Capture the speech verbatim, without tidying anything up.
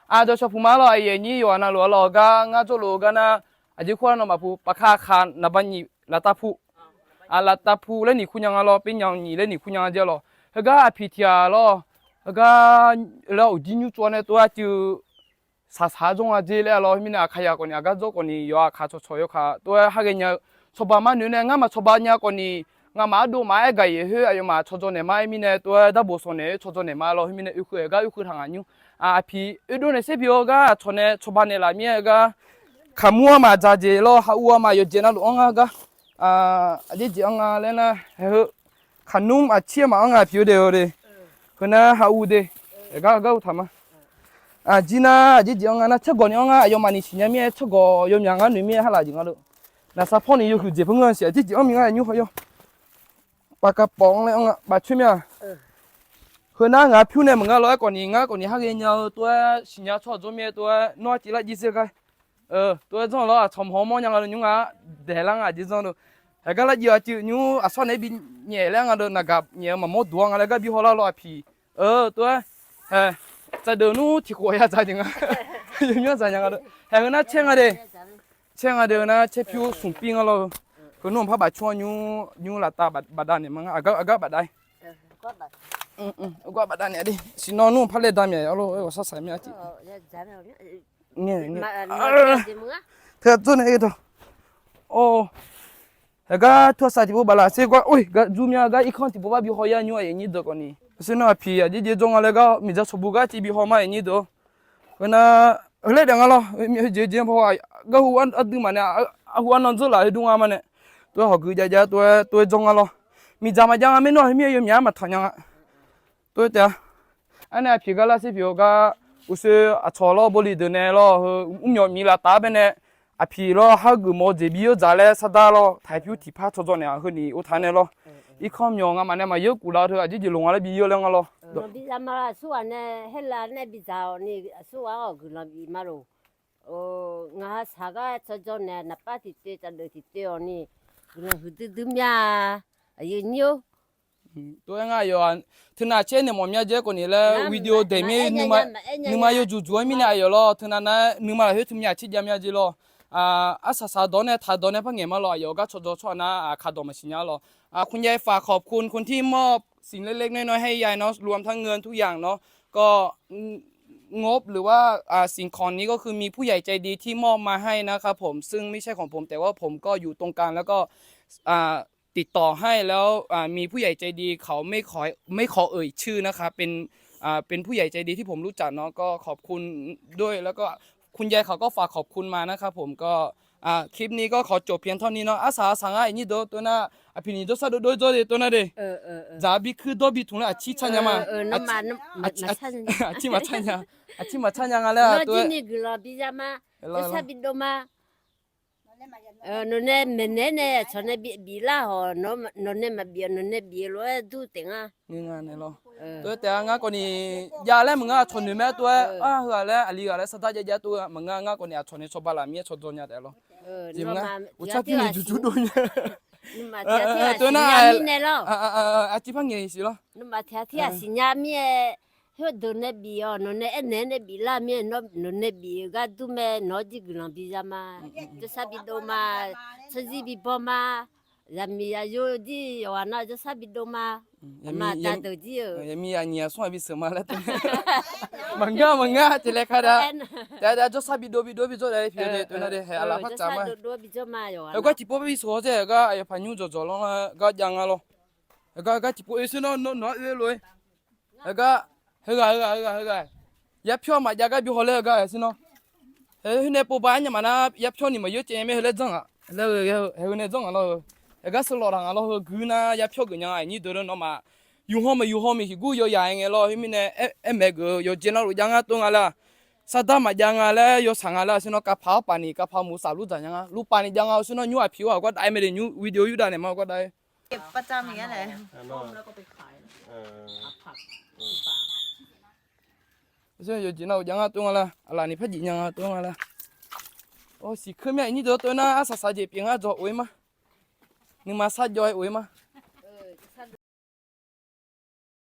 Aqdawq shawqpuq ma lawr, aqyuif aqnyir yawqghaq navluf-a lawr, heugar ngar jawrluf-eu gar nar, aqjeq kur-a nawmaf pu paqkaq aqkaq naqba nyiq laftav pu, laftav pu laer nyiq kur nya nga lawr, pernyav nyiq laer nyiq kur nya nga jeq lawr. Heugar aqpiq tiq ghaq lawr, heugar laer uqjir nymr tsov-a nae tov-aer cuiv saqsaq-aer jawr nga jeq laer-a lawr. Khoermirnae aqkaq yaq khawf ni aqgar jawr khawf ni yawqha aqkaq cawqcawq yawkaq tov-aer har ghaenya-eu cawba mar noeq nae ngar maqcawba nya khawf ni, ngamaf ardov maf-aer gaq-ir khoer aqyawfmaf cawdzaw naeq ma-aer mirnae tov-aer darbof sawq naeq-aer cawdzaw naeq ma lawr. Khoermirnae oekhoe aqgar oekhoe taq ngaq nymr, aqpiq oerdov naeq ser pyeuf-eu gar aqcawq nae cawba naeqlaf mir-aer gar, kaqmur-a maqdzaq jeq lawr, haquv-a ma yawqjeq navluf-anr ngar gar, aqjeq jeq-anr nga laer nar, haeq heu kaqnmr aqcir-eu maqanr nga aqpiq-eu de-eu de. Heunar haquv de, aqgar gar uqtaq ma. Aqjir nar aqjeq jeq-anr nga nar, tsawrgawq ni-anr ngar aqyawfmaf ni siqnya mir-aer tsawrgawq yawmyaq ngar noeq mir-aer harlaf jeq nga lor. Naqsar pawr ni yawhuiq jeq par ngeur-a siq, aqjeq jeq-anr mi ngar nymr haw yawr. Baqkaq pawf-anr laer-anr nga bafcoer mir-a. Heunar ngaq pyur nae maqngeur lawr-aer khawf ni ngar khawf ni har ghaenya-eu tov-aer siqnya tsawrhaq jawr mir-aer tov-aer nawr arciv lar jiv ser gar, tov-aer janr lawr, aqcawq maqhaw mawr nya nga deuq nymr nga, daeqlar nga aqjeq janr deuq. Haeq gar lar jiv-eu aqcuiv nymr aqsawr naeq-aer bi nyaef laer nga deuq, naqgaq nyaef-eu maqmawr duq-a nga laer gar bi hawlar lawr aqpiq. Tov-aer, haeq, tsaqdeuq nmr tiq khof ya dzaq jeq nga. Yawmyanr dzaq nya nga deuq. Haeq heunar caer nga de. Caer nga de heunar caer pyur smq pir ngar lawr-eu. Heu nmr par bafcoer-anr nymr laftav bafdav naeq ma ngar, aqgar bafdav-ir. Aqgar bafdav naeq de. Siqnawv nmr par laev dav myaef-a lor, ghawqshar saq mir-a tiq. Teu dzawr nae, or, haeq gar tawrsaq tiqpov baflaf ser gar, or, gar dzur mya gar irkanr tiqpov bar bi haw ya nymr aqyuif aqnyir deuq khawf ni. Sher nar aqpiq aqjeq jeq jawr nga laer gar miqdzaq cawqbu gar tiq bi haw ma aqyuif aqnyir deuq-or. Heunar, heulaer daef nga lawr, heu jeq jeq paw garhu ardui maqnae, arhu arnan dzeur laf heudui nga ma nae. Tov-aer hawq gui jav jav tov-aer tov-aer jawr nga lawr. Miqdzaq maqjav nga maernmr-aq, heumir-aer yawmyaq-anr maqtanq nya nga. Tov-aer taef-a. Arnae aqpiq gar lar ser pyeuf-eu gar, uqshoe aqcawq lawr bawli deuq nae lawr heu mrmyawf miq laftaf-aer baenae, aqpiq lawr har geufmawf-eu jeq bi yawr dzaq laer sardar lawr taq-aer pyur tiqpar cawdzaw naeq-aq heuni ov taq nae lawr. Irkanr myawq ngamaf nae maqyawr kuf laf-eu teu aqjeq jeq loq nga laer bi yawr laer nga lawr. Aqsurghaq nae, Haerlav nae bidzaq-awq ni, aqsurghaq-awq guiqlanq bif ma loq. Ngaq ha saq gar cawdzaw naeq-a, naqpav tiqtoev, tsaqdeuq tiqtoev-awq ni, guiqlanq huiqdui dui mya, aqyuif aqnyir-or. Tov-aer ngar aqyawf-aq, teunav caer naeq mawf mya jaer khawf ni laer video daeq mir-aer, nuima yawjuq juq-aer mirnae aqyawf lawr, teunav nar nuima lafkhoer teu mya caer jav mya jeq lawr. Arsaq saq dawq nae taq dawq nae par ngaeq ma lawr, aqyawf gar cawdzaw tsawrhaq nar aqkaq dawq maqsiq nya lawr. คุณยายฝากขอบคุณคนที่มอบสิ่งเล็กๆน้อยๆให้ ยายเนาะ รวมทั้งเงินทุกอย่างเนาะ ก็ งบหรือว่าสิ่งของนี้ก็คือมีผู้ใหญ่ใจดีที่มอบมาให้นะครับผม ซึ่งไม่ใช่ของผม แต่ว่าผมก็อยู่ตรงกลาง แล้วก็ติดต่อให้ แล้วมีผู้ใหญ่ใจดี เขาไม่ขอไม่ขอเอ่ยชื่อนะครับ เป็นเป็นผู้ใหญ่ใจดีที่ผมรู้จักเนาะ ก็ขอบคุณด้วย แล้วก็คุณยายเขาก็ฝากขอบคุณมานะครับผม ก็คลิปนี้ก็ขอจบเพียงเท่านี้เนาะ arsaq arsaq ngar aqnyir deuq tov nar, aqpiq nyiq jawrsar dovdov-aer jawr de tov nar de. Dzaq-eu bi kuir dawr bi tmq laer aqcir tsar nya ma. Aqcir maqtsar nya, aqcir maqtsar nya nga laer tov-aer. Jawrsar bidov ma. Nawq nae maeqnaeq nae aqcawq nae bif lar hawq, nawq nae maqbif-awq, nawq nae bif-eu lof-aer dur taef nga. Tov-aer taef-a ngar khawf ni jav laer maqngeur, aqcawq noeq mae tov-aer, heughaq laer aqli ghaq laer sardar jav jav tov-aer maqngeur, ngar khawf ni aqcawq nae cawba laf mir-aer cawdzaw nya taef lawr. Jeq maqngeur, uqtsar tir ni juq juq dov nya. Tov nar, aqcir par ngaeq siq lawr. Nawmaf tiq ghaq tir ghaq siqnya mir-aer, khoerdeuq nae bif-awq, nawq nae aernaeq-aer nae bif lar mir-aer, nawq nae bif-eu gar dur mae, nawq-anr jir guiqlanq biza ma. Jawrsar bidov ma, tsawrjir bibawr ma, zaqmiq zaqyo jir yawqghaq nar jawrsar bidov ma. Aqma aqda deuq jir-euq, yaqmiq yaqnyiq aqsmr aqbi sheuq ma laer tov. Maqngeur maqngeur, tiq laer kar da. Taef-a jawrsar bidov bidov bijawr daef-ir pyeuf-eu de tov nar de, haeq aqlaf par tsaf ma. Heugar tiqpov bi sheuq-awr zaer-euq gar aqyawf paq nymr dzawqdzawq lanr gar jav nga lawr. Heugar gar tiqpov oe sher nawr nawq-anr oe lof-aer. Heugar, heughaq heughaq heughaq heughaq, yapyawr maqjav gar bi hawlaer-eu gar-aq sher nawr. Khoer nae pov ba-aer nya maqnar, yapyawr ni maqyawr caev nya mae, heu laer janr-aq laer, haeq heu nae janr ngaq lawr-eu. Heugar sheuq lawq laq ngaq lawr, heu guir nar yapyawr geuf nya nga, aqnyir deuq-anr nawmaf yufhaw maqyufhaw miq hiq gur yawyaq-aer ngae lawr, khoermirnae aer maeq geuf-eu yawqjeq navluf jav ngar tov nga laer-aq. Sardar maqjav nga laer yawshaq nga laer-aq sher nawr, kavpaq-awr paf ni kavpaq muq saf lur dzaq nya nga, lur paf ni jav nga-eu sher nawr, nymr aqpiq-awr aqgar dav-aer mae de, nymr video yurdav naeq ma aqgar dav-aer. Yawqjeq navluf jav ngar tov nga laer, aqlaf ni par jif nya nga tov nga laer. Siqkeuv mya aqnyir deuq tov nar, arsaq saq jeq pyeuf ngar dzaw of-ir ma. Nuima sarjawv-aer of-ir ma.